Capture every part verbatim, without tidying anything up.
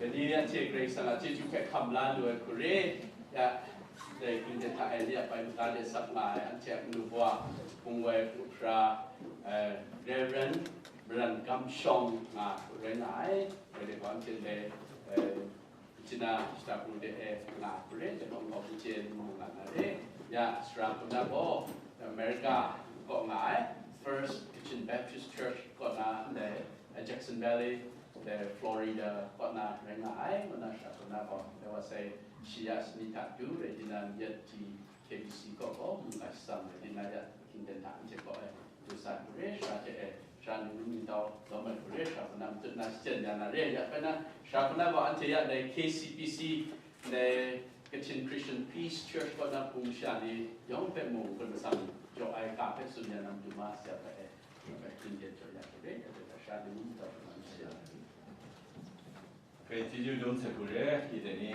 Dai ni anhte Karai Kasang a chyeju hpe hkam la lu ai hkuri, ya, dai hkying hta e ni a bai maga de sap nga ai anhte a kanu baw a, hpung wai hpung hkra, eh, Reverend Maran Gam Shawng nga rai nga ai, rai de gaw anhte dai, eh, China shata pru de e nga hkuri, de gaw ngaw hkuri chye ni mu nga na re. Ya, sara hkuna gaw America kaw nga ai, First Kachin Baptist Church kaw na ndai, eh, Jackson Valley, de Florida kaw na rai nga ai, ngu na sara hkuna gaw, de wa sai shi ya sani hta du rai di na, yet di K B C kaw gaw, mungga shatsam rai di na ya, hkying hta anhte kaw e, du san hkuri, sara hte e, sara ni ngu ni tau, lawm ai hkuri, sara hkuna matut na shachyen ya na re, ya hpe na, sara hkuna gaw anhte ya dai K C P C, dai Kachin Christian Peace Church kaw na hpung sha ni yawng hpe mung hkun masang jaw ai ga hpe tsun ya na matu ma, sara hpe e, hkun hkyen jaw ya hkuri, ya hpe sara ni ngu ni tau, lawm ai hkuri. Hkrai chyeju dum sa hkuri, i dai ni,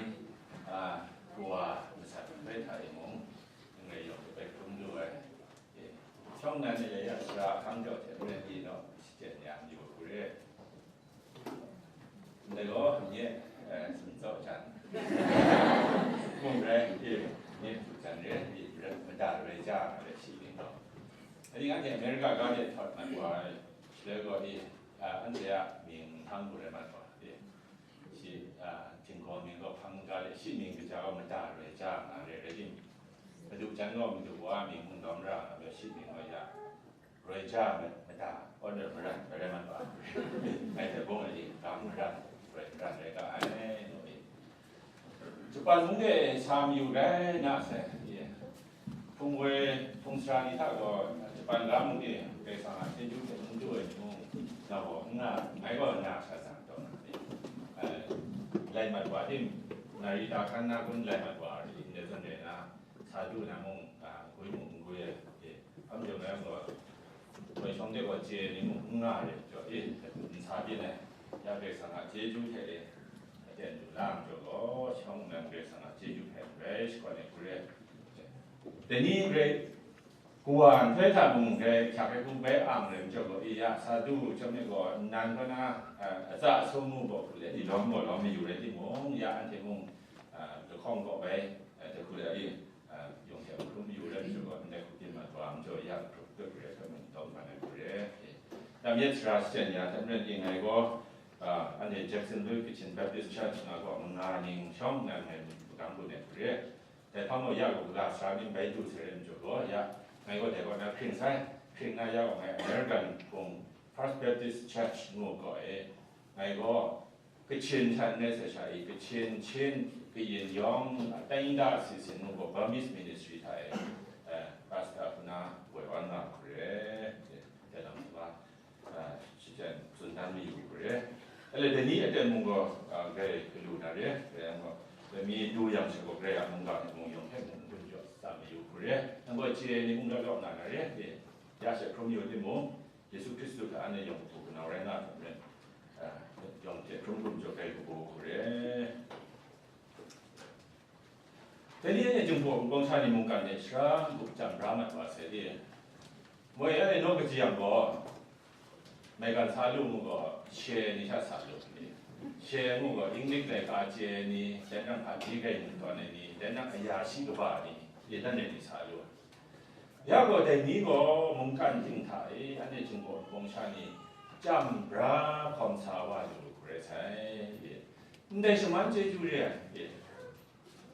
a, kawa masat hpe hta e mung, n rai yawng hpe hkrum lu ai, e, shawng nnan ni le ya sara ahkang jaw hte n rai di naw, shachyen ya n yu hkuri. Ndai gaw, nye, e, sumtsau jan. Mung rai, e, nye du jan re, e, rai, mada rai ja, rai shi ning gaw. Anhte America ga de htawt mat wa ai, shaloi gaw, e, a, anhte a mying hpang hku rai mat wa, e. Shi, a, Jinghpaw mying gaw hpang ga de, shi mying kaja gaw mada roi ja nga re, rai timung, madu jan gaw madu wa mying mung dawm ra nga, shi mying gaw ya roi ja ma-, mada, order maran, rai mat wa. Ngai hte bung ai, ga maran, roi maran rai ga ai, ngu i. Japan mung de sa mayu rai na sai, ye. Hpung woi, hpung sara ni hta gaw, Japan ga mung e, Karai Kasang a chyeju hte n du ai ni mung, na gaw n nga, ngai gaw na sha tsang taw na ni, eh, lai mat wa tim, Narita hkan na kun lai mat wa ri, ndai zawn re na, sa du na mung, ah, gwi mung n gwi ai, eh, hpa majaw ngai gaw, goi shawng de gaw chye ni mung n nga re, jaw e, n sa byin ai, ya Karai Kasang a chyeju hte e, aten lu na majaw gaw, shawng nnan Karai Kasang a chyeju hpe n rai shakawn ai hku re. Dai ni rai, kawa nhtoi hta mung rai, hkyak ai hku bai ang rai majaw gaw, i ya, sa du chyawm myit gaw, nnan kaw na, eh, atsa asum mu gaw hku let, i lawm gaw lawm mayu rai timung, ya anhte mung, eh, lahkawng kaw bai, eh, dai hku let, i, eh, yawng hte hkrum mayu rai majaw gaw, ndai hku tim mat wa majaw, ya grup dut rai hpe mung tawng man ai hku re. Dam yet sara shachyen ya hte maren i ngai gaw, eh, anhte Jacksonville Kachin Baptist Church nga gaw manga ning shawng nnan ngai magam gun ai hku re. Dai hpang gaw ya gaw kaga sara myit bai du sai re majaw gaw, ya, ngai gaw dai kaw na hkring sai, hkring na ya gaw ngai American hpung First Baptist Church ngu gaw e, ngai gaw Kachin hta n rai sai sha i, Kachin, Chin, Kayin yawng, Tangda si sin ngu gaw Burmese Ministry hta e, eh, pastor hku na woi wan nga hku re, dai lam hta, ah, shachyen tsun dan mayu hku re. Ele dai ni aten mung gaw, ah, grai galu na re, grai yang gaw, dai mi du yang she gaw grai a mungga ni mung yawng hpe mung gun jaw sa mayu hku re. Nang gaw chye ni mung rawt rawt nga na re, ya she hkrum yu timung, Yesu Hkristu hta anhte yawng hpu kanau rai nga hte maren, ah, yawng hte hkrum hkrum jaw grai kabu hku re. Dai ni anhte Jinghpaw Wunpawng sha ni mungkan de shara n-gup jam bra mat wa sai de. Moi anhte naw kaji yang gaw, maigan sa lu ngu gaw, she ni sha sa lu ni, she ngu gaw, English laika chye ai ni, dan nang hpa ni grai ngu tawn ai ni, dan nang aya shi kaba ni, ye dan ai ni sa lu. Ya gaw, dai ni gaw mungkan ting hta e, anhte Jinghpaw Wunpawng sha ni jam bra hkawm sa wa lu hku rai sai. Ndai shaman chyeju re ai,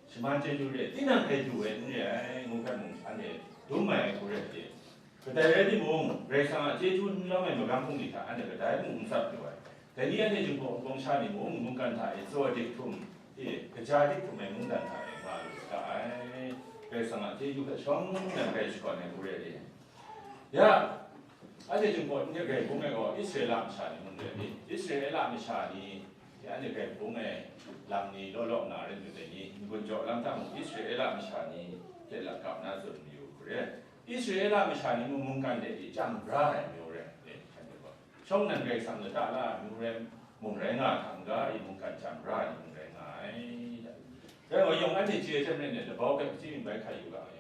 shaman chyeju re, tinang hpe du ai n re ai, ngu hpe mung anhte dum ai hku rai hte, kadai rai timung, Karai Kasang a chyeju n lawm ai magam hpung ni hta anhte kadai mung n tsap lu ai. Dai ni anhte Jinghpaw Wunpawng sha ni mung, mungkan hta e tsaw dik htum, e, kaja dik htum ai mungdan hta e nga lu ga ai. Karai Kasang a chyeju hpe shawng nnan grai shakawn ai hku rai e. Ya, anhte Jinghpaw n-, grai bung ai gaw Israela masha ni mung rai ni? Israela masha ni, ya, anhte grai bung ai lam ni law law nga rai myit dai ni, n-gun jaw lam hta mung Israela masha ni hte lakap na tsun mayu hku re. Israela masha ni mung mungkan de e chyam bra ai amyu rai, e, shanhte gaw. Shawng nnan Karai Kasang lata la ai amyu rai, mung rai nga hkam ga, i mungkan chyam bra ai ni mung rai nga ai. Rai wa yawng anhte chye hte maren e, labau hpe hpyi bai hkai yu ga ai.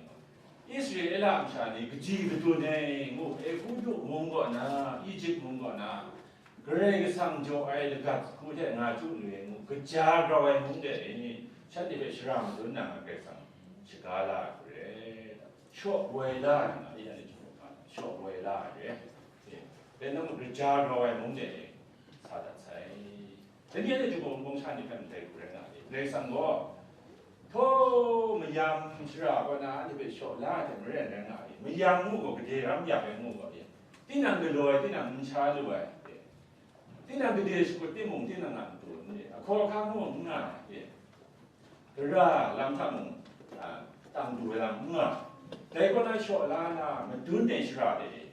Israela masha ni kaji kadun ai ngu, Egutu mung kaw na, Egypt mung kaw na, Karai Kasang jaw ai lagat hku hte nga chyu lu ai ngu, kaja grau ai mung de e, shanhte hpe shara madun nang a Karai Kasang shaga la ai hku re, shaw woi la ai nga, ya ni shaw woi la ai re. Dai nang kaja grau ai mung de e, sa dat sai. Dai ni a ni jung bawng sha ni hpe ndai hku rai nga ai. Karai Kasang gaw, htaw mayam shara kaw na anhte hpe shaw la ai hte maren rai nga ai. Mayam ngu gaw gade ram yak ai ngu gaw, tinang galaw ai, tinang n sha lu ai, tinang gade shakut timung, tinang a matu n re, ahkaw ahkang mung n nga ai, tara lam hta mung, a, tang du ai lam n nga. Dai kaw na shaw la na madun ai shara de,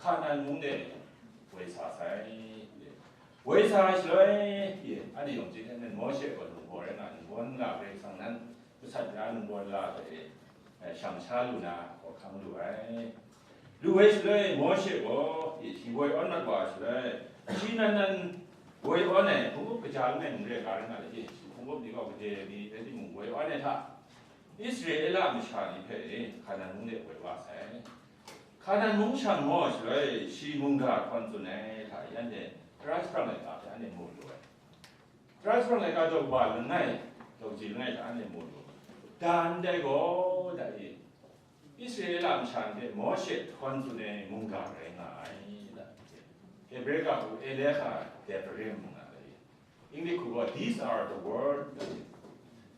Hkanan mung de woi sa sai. Woi sa ai shaloi, anhte yawng chyeju hte nan Mawshe gaw lungbaw rai nga, lungbaw nga Karai Kasang nan masat na lungbaw la hpe, eh, shang sha lu na, hkawhkam lu ai. Lu ai shaloi, Mawshe gaw, shi woi awn mat wa ai shaloi, shi nan nan woi awn ai, hpung up kaja langai mung re ga rai nga le, shi hpung up ni gaw gade ni rai timung, woi awn ai hta, Israela masha ni hpe, Hkanan mung de woi wa sai. Hkanan mung shang maw shaloi, shi mungga hkawn tsun ai hta e, anhte tara jahprang laika hte anhte mu lu ai. Tara jahprang laika daw kaba langai, daw ji langai hta anhte mu lu. Dan dai gaw, da e, Israela masha ni hpe Mawshe hkawn tsun ai mungga rai nga ai, da. Hebre ga hku Elecha Devarim nga ai. English hku gaw, "These are the words."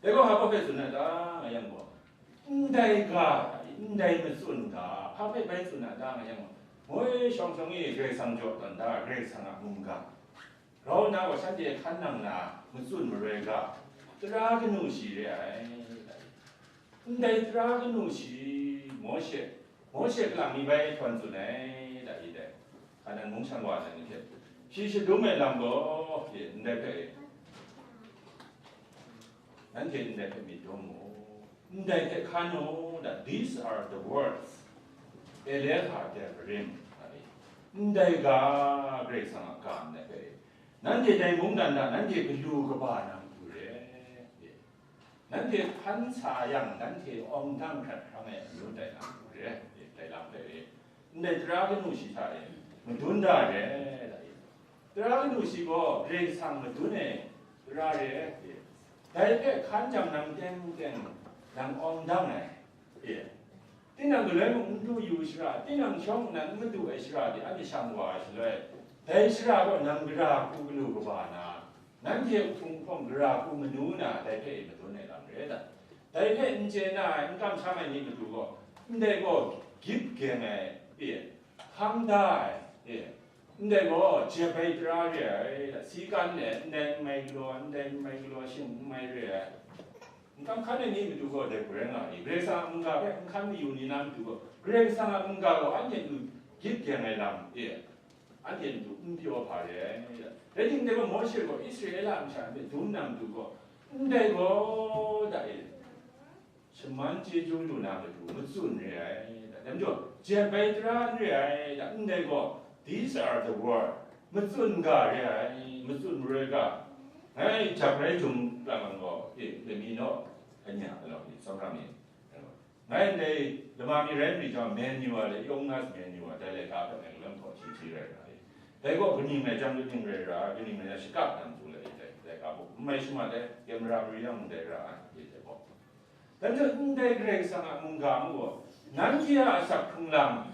Dai gaw, hpa hpe tsun na ta, nga yang gaw, ndai ga, ndai matsun ga, hpa hpe bai tsun na ta, nga yang gaw, moi shawng shawng e Karai Kasang jaw tawn da, Karai Kasang a mungga. Grau nna gaw, shanhte hkan nang na, matsun maroi ga, tara kanu shi re ai. Ndai tara kanu shi, Mawshe, Mawshe kalang mi bai hkawn tsun ai, da i dai. Hkanan mung shang wa ai ni hte, shi shadum ai lam gaw, e, ndai hpe, nanhte ndai hpe myit dum mu, ndai hte hkan u, da, "These are the words, Elecha Devarim," da i. Ndai ga, Karai Kasang a ga ndai hpe, nanhte dai mungdan hta nanhte galu kaba na matu re. Nanhte hkan sa yang, nanhte awng dang hkrat hkrang e amyu tai na matu re, dai lam hpe re. Ndai tara kanu shi hta e, madun da re, da e. Tara kanu shi gaw Karai Kasang madun ai tara re, e. Dai hpe hkan jang nang teng teng, nang awng dang ai, e. Tinang galoi mung n du yu shara, tinang shawng nnan n madu ai shara de anhte shang wa ai shaloi, dai shara gaw nang gara hku galu kaba na, nanhte hpung hpawng gara hku manu na, dai hpe e madun ai lam re ai ta? Dai hpe n chye na ai, n kamsham ai ni matu gaw, ndai gaw gyip geng ai, e, hkang da ai, e, ndai gaw jep ai tara re ai, si kan le, ndai n mai galaw, ndai n mai galaw, shing n mai re ai. N kam hkan ai ni matu gaw dai hku rai nga ai. Karai Kasang a mungga hpe n hkan mayu ni na matu gaw, Karai Kasang a mungga gaw anhte matu gyip geng ai lam e, anhte matu n pyaw hpa re ai. Rai timung, dai gaw Mawshe gaw Israela masha hpe dum na matu gaw, ndai gaw, da e, shaman chyeju lu na matu matsun re ai, da. Dai majaw, jep ai tara n re ai, da. Ndai gaw, "These are the word," matsun ga re ai, matsun maroi ga. Ngai jap rai jum lang lang gaw, e, lami naw, anya, alau ni, tsawmram ni, ngai ndai lama mi rai nri jang, manual le, illness manual, dai laika hpe ngai lam htaw hti hti rai nga ai. Dai gaw kaning rai jang kaning rai ra, kaning rai jang shakap nang tu le, dai, dai ga muk n mai shama dai, camera mari yang dai ra ai, dai gaw. Dai majaw, ndai Karai Kasang a mungga mung gaw, nanhte a asak hkrung lam,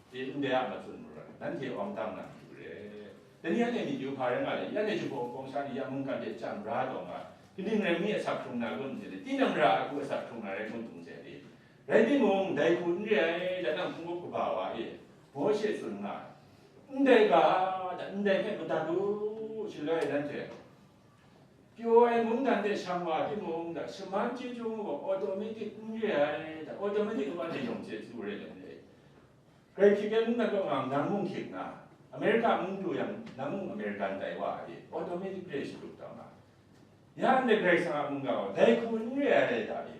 e, ndai a matsun marai, nanhte awng dang na matu re. Dai ni anhte myit yu hpa rai nga le, ya anhte jubawng bawng sha ni ya mungkan hte chyam bra taw nga, kaning rai mi asak hkrung na kun n chye le, tinang ra ai hku asak hkrung na rai kun n chye le. Rai timung, dai hku n re ai, da nang hpung up kaba wa e, Mawshe tsun nga ai. Ndai ga, da, ndai hpe madat u, shaloi nanhte pyaw ai mungdan de shang wa timung, da, shaman chyeju gaw automatic n re ai, da, automatic n re ai yawng chyeju re ai. Grai hkyik ai mungdan kaw nga, nang mung hkyik na, America mung du yang, nang mung American tai wa ai, automatic re shatup taw nga. Ya ndai Karai Kasang a mungga gaw, dai hku n re ai, da e.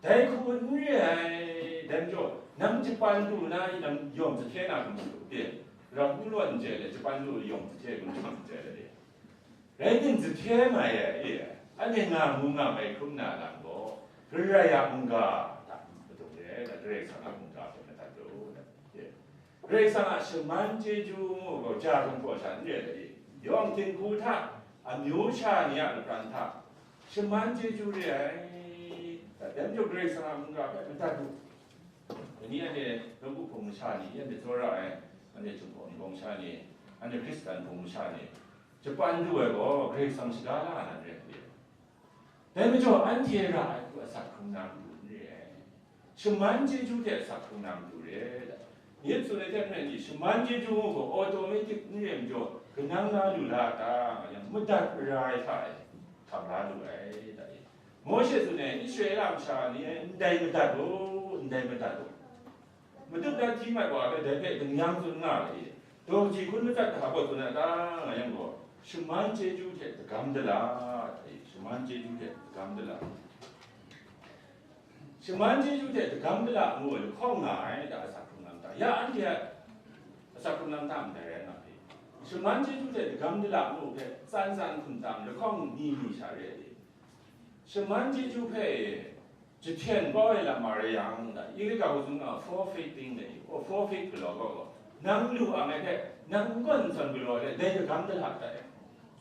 Dai hku n re ai, dai majaw, nang japan du na i, nang yawng zahte na hkum hte, rap n lawn n chye le, japan du yawng zahte hkum hte n chye le, e. Rai tim, zahte mai ai, e, anhte nga mu nga mai hkrum na lam gaw, Karai a mungga hta madung re ai, da, Karai Kasang a mungga hpe madat ru, da, e. Karai Kasang a shaman chyeju ngu gaw, ja hkungkaw sha n re ai, yawng htinghku hta, amyu sha ni a lapran hta, shaman chyeju re ai. Dai majaw Karai Kasang a mungga hpe madat u. Dai ni anhte nawku hpung masha ni, anhte tsawra ai, anhte Jinghpaw Wunpawng masha ni, anhte Hkristan hpung masha ni, japan lu ai gaw Karai Kasang shaga la na re ai. Dai majaw anhte ra ai hku asak hkrung na matu n re ai. Shaman chyeju hte asak hkrung na matu re ai. Nye tsun ai hte maren ni, shaman chyeju ngu gaw automatic n re ai majaw, kanang na lu la a ta, nga yang, madat mara ai hta e hkam la lu ai, ta e. Mawshe tsun ai, Israela masha ni e, ndai madat u, ndai madat u. Matut dan hti mat wa hpe dai hpe dingnyang tsun nga ai. Daw kaji hkun matsat hta gaw tsun ai ta, nga yang gaw, shaman chyeju hte dagam dala, shaman chyeju hte dagam dala. Shaman chyeju hte dagam dala ngu ai lahkawng nga ai, da asak hkrung lam ta. Ya anhte a asak hkrung lam ta ndai rai nga ai. Shaman chyeju hte dagam dala ngu hpe tsan tsan hkum tam lahkawng ni ni sha re ai. Shaman chyeju hpe jahten kau ai lam ma rai yang, da, English ga hkuzung a forfeiting dai, o, forfeit galaw gaw gaw, nang lu ang ai hte, nang n gawn n sawn galaw ai hte, dai dagam dala tai,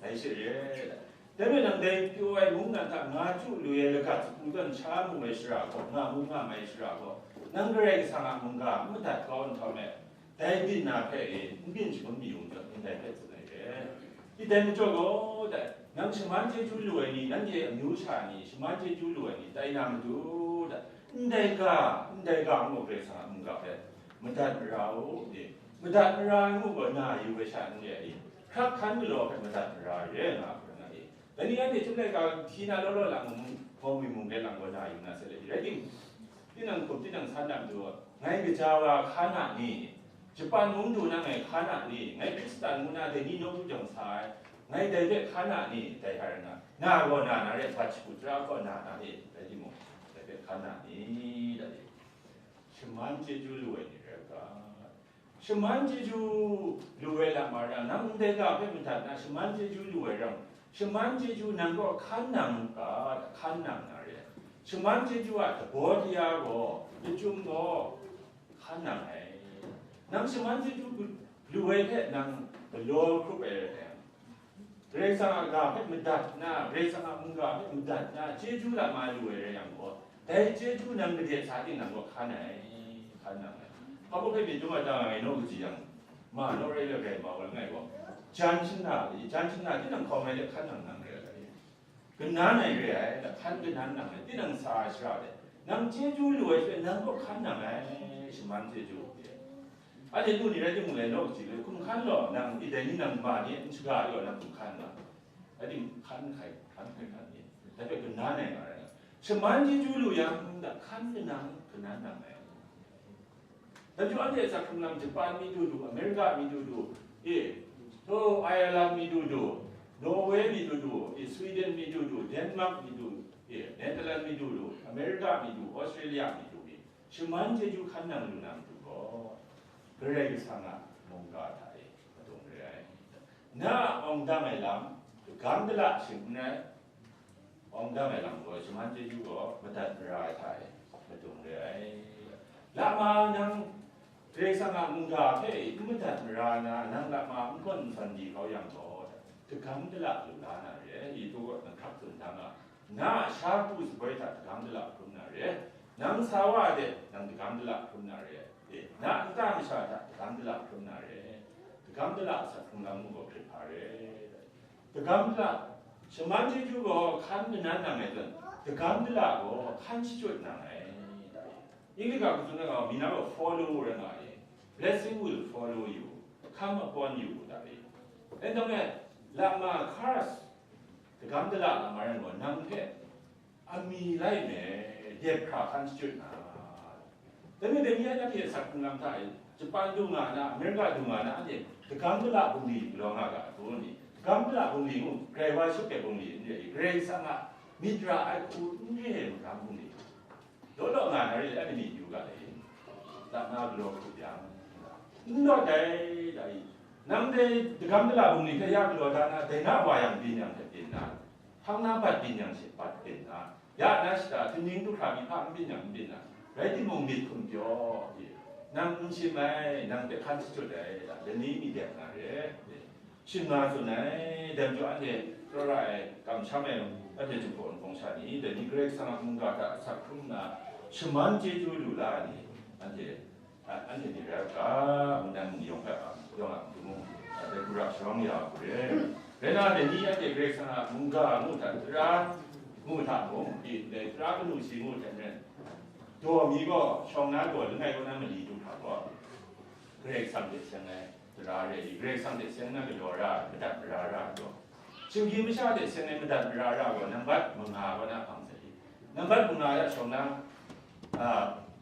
dai she re, da. Dai majaw nang dai pyaw ai mungdan hta nga chyu lu ai lagat sapu zawn sha mu ai shara gaw, nga mu nga mai shara gaw, nang Karai Kasang a mungga n madat kau nhtawm e, dai byin na hpe e, n byin shangun mayu majaw, ndai hpe tsun ai re. I dai majaw gaw, dai, nang shaman chyeju lu ai ni, nanhte amyu sha ni, shaman chyeju lu ai ni, tai na matu, dai, ndai ga, ndai ga ngu Karai Kasang a mungga hpe madat mara u, ni, madat mara ai ngu gaw na yu ai sha n re ai, hkrak hkan galaw hpe madat mara re nga hpe nga e. Dai ni anhte chyum laika hti na law law lang mung, hkawm mi mung rai lang gaw na yu na se le, rai tim, tinang hkum tinang san na matu, ngai gaja wa hkan a ni, Japan mung du na ngai hkan a ni, ngai Hkristan ngu na dai ni nawku jawng sa ai, ngai dai hpe hkan a ni, dai hkrai nna, na gaw na na re, bat shagu tara kaw na na e, rai timung, dai hpe hkan a ni, dai e. Shaman chyeju lu ai ni rai u ga. Shaman chyeju lu ai lam ma ra, nang ndai ga hpe madat na, shaman chyeju lu ai ram, shaman chyeju nang gaw hkan nang u ga, hkan nang na re. Shaman chyeju a dabaw kaya gaw, lachyum gaw, hkan nang ai. Nang shaman chyeju lu ai hpe nang galaw hkrup ai rai yang, Karai Kasang a ga hpe madat nna, Karai Kasang a mungga hpe madat nna, chyeju lam ma lu ai rai yang gaw, dai chyeju nang gade sa ting nang gaw hkan ai, hkan nang ai. Hpa hpe myit dum ai ta nga ngai naw kaji yang, ma naw rai la rai ma wa langai gaw, jan shana, jan shana tinang hkawm ai de hkan nang nang rai ai. Kanan ai re ai, da hkan kanan nang ai, tinang sa ai shara de, nang chyeju lu ai hpe nang gaw hkan nang ai, shaman chyeju. Anhte lu ni rai timung, lai naw kaji le, hkum hkan law, nang, i dai ni nang ma ni n shaga ai gaw, nang hkum hkan nga. Rai tim, hkan hkai, hkan hkai hkan ni, dai hpe kanan ai nga rai nga. Shaman chyeju lu yang, da hkan kanan, kanan nang ai. Dai majaw anhte a asak hkrung lam, Japan mi du du, America mi du du, e, so Ireland mi du du, Norway mi du du, e, Sweden mi du du, Denmark mi du, e, Netherlands mi du du, America mi du, Australia mi du, e, shaman chyeju hkan nang lu na matu gaw, Karai Kasang a mungga hta e madung re ai. Na a awng dang ai lam, dagam dala shing n rai, awng dang ai lam gaw, shaman chyeju gaw madat mara ai hta e madung re ai. Lama nang Karai Kasang a mungga hpe n madat mara na, nang lama n gawn n san di kau yang gaw, dagam dala lu la na re ai, i hku gaw nang hkrak tsun da nga, na a sha pru shaboi hta dagam dala hkrum na re ai, nang sa wa de nang dagam dala hkrum na re ai, e, na nta masha hta dagam dala hkrum na re ai, dagam dala a asak hkrung lam gaw hkrit hpa re ai. Dagam dala, shaman chyeju gaw hkan kanan nang ai zawn, dagam dala gaw hkan shachyut nang ai. English ga hkuzung na gaw, mi na gaw follow rai nga ai. Blessing will follow you, come upon you, da ai. Dai nhtawm e, lama curse, dagam dala lama rai gaw, nang hpe amying lai nme, dep hkra hkan shachyut na. Dai ni, dai ni a, nanhte a asak hkrung lam hta e, Japan du nga na, America du nga na, anhte dagam dala bungli galaw nga ga, a hku ni, dagam dala bungli ngu, grai wa shut ai bungli n re ai, Karai Kasang a myit ra ai hku n re ai magam bungli, law law nga na re, anhte myit yu ga ai, lama galaw hkrup yang, n lawt ai, dai, nang dai dagam dala bungli hpe ya galaw da na, dai na wa yang byin yang hte byin na, hpang na bat byin yang she bat byin na, ya na shata, htingnying du hkra mi hpa n byin yang n byin na, rai timung, myit hkum pyaw, e, Nang n shim ai, nang hpe hkan shachyut ai, dai ni mi deng na re. Shim nga tsun ai, dai majaw anhte tsawra ai, kamsham ai, anhte Jinghpaw Wunpawng sha ni, dai ni Karai Kasang a mungga hta asak hkrum nna, shaman chyeju lu la ai ni, anhte, a, anhte ni rai u ga, nang yawng hpe a, yawng a matu mung, a, dai gura sharawng ya u re. Rai nna, dai ni anhte Karai Kasang a mungga ngu hta, tara ngu hta mung, dai tara kanu shi ngu hte maren, daw mi gaw, shawng na daw langai kaw na mali du hta gaw, Karai Kasang hte seng ai tara re i, Karai Kasang hte seng na galaw ra, madat mara ra ai gaw, shinggyim masha hte seng ai madat mara ra gaw, nambat manga kaw na hpang sai i, nambat manga ya shawng na, a,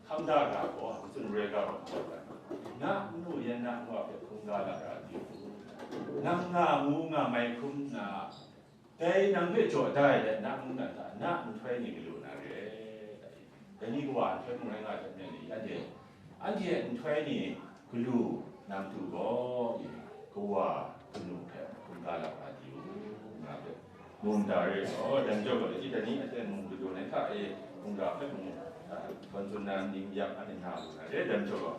hkam da ga gaw, matsun maroi ga gaw, na nnu yan na nwa hpe hkungga la ra di u. Nang nga mu nga mai hkrum nna, dai nang hpe jaw da ai let na mungdan hta na nhtoi ni galu na re, dai ni kawa nhtoi mung rai nga hte maren ni, anhte, anhte nhtoi ni galu nang tu gaw, i, kawa kanu hpe hkungga la wa di u, nga hpe mung da re gaw, dai majaw gaw, i, dai ni aten mung galu ai hta e, mungga hpe mung, a, hkawn tsun na ning yak anhte nga lu na re, dai majaw gaw,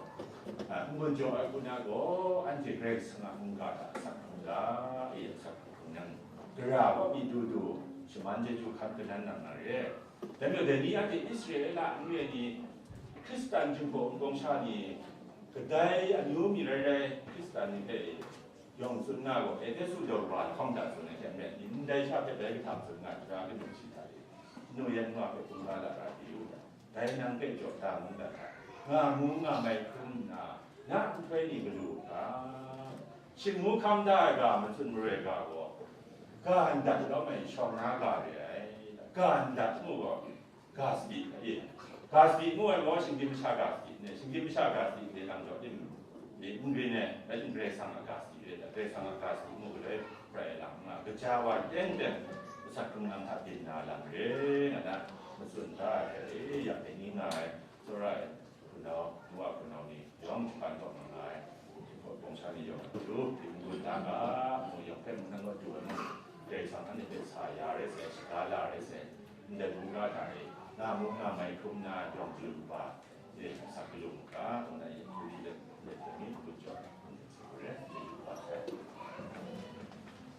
a, n-gun jaw ai hku na gaw, anhte Karai Kasang a mungga hta asak hkrum ga, i, asak hkrum nang, gara gaw mi du du, shaman chyeju hkan kanan nang na re. Dai majaw dai ni anhte Israela n re ai ni, Hkristan Jinghpaw Wunpawng sha ni, kadai amyu mi rai rai Hkristan ni hpe yawng tsun nga gaw, Ehpesu daw wa lahkawng hta tsun ai hte maren, ndai sha hpe dai kahtang tsun nga ai, tara kanu shi hta e, nnu yan nwa hpe hkungga la ra di u, dai nang hpe jaw da ngu dat ai, nga mu nga mai hkrum nna, na nhtoi ni galu u ga, shing ngu hkam da ai ga matsun maroi ga gaw, ga ndat lawm ai shawng na ga re ai, ga ndat ngu gaw, ga sadi e, ga sadi ngu ai gaw, shinggyim masha ga sadi ne, shinggyim masha ga sadi de lam jaw tim, e, n rin ai, rai tim Karai Kasang a ga sadi re, Karai Kasang a ga sadi ngu galoi, rai ai lam nga, kaja wa teng teng, asak hkrung lam hta byin na lam re, nga na, matsun da ai hte, e, ya hpe ni nga ai, tsawra ai, hpunau, nu a hpunau ni, yawng shapan taw nga nga ai, Jinghpaw Wunpawng sha ni yawng a matu, hpyi n-gun da ga, mu yawng hpe mung nang gaw du ai mung, Karai Kasang anhte hpe sa ya rai sai, shaga la rai sai, ndai mungga hta e, nga mu nga mai hkrum nna, yawng galu kaba, e, asak galu mu ga, ngu na, e, hpyi let, let let mi.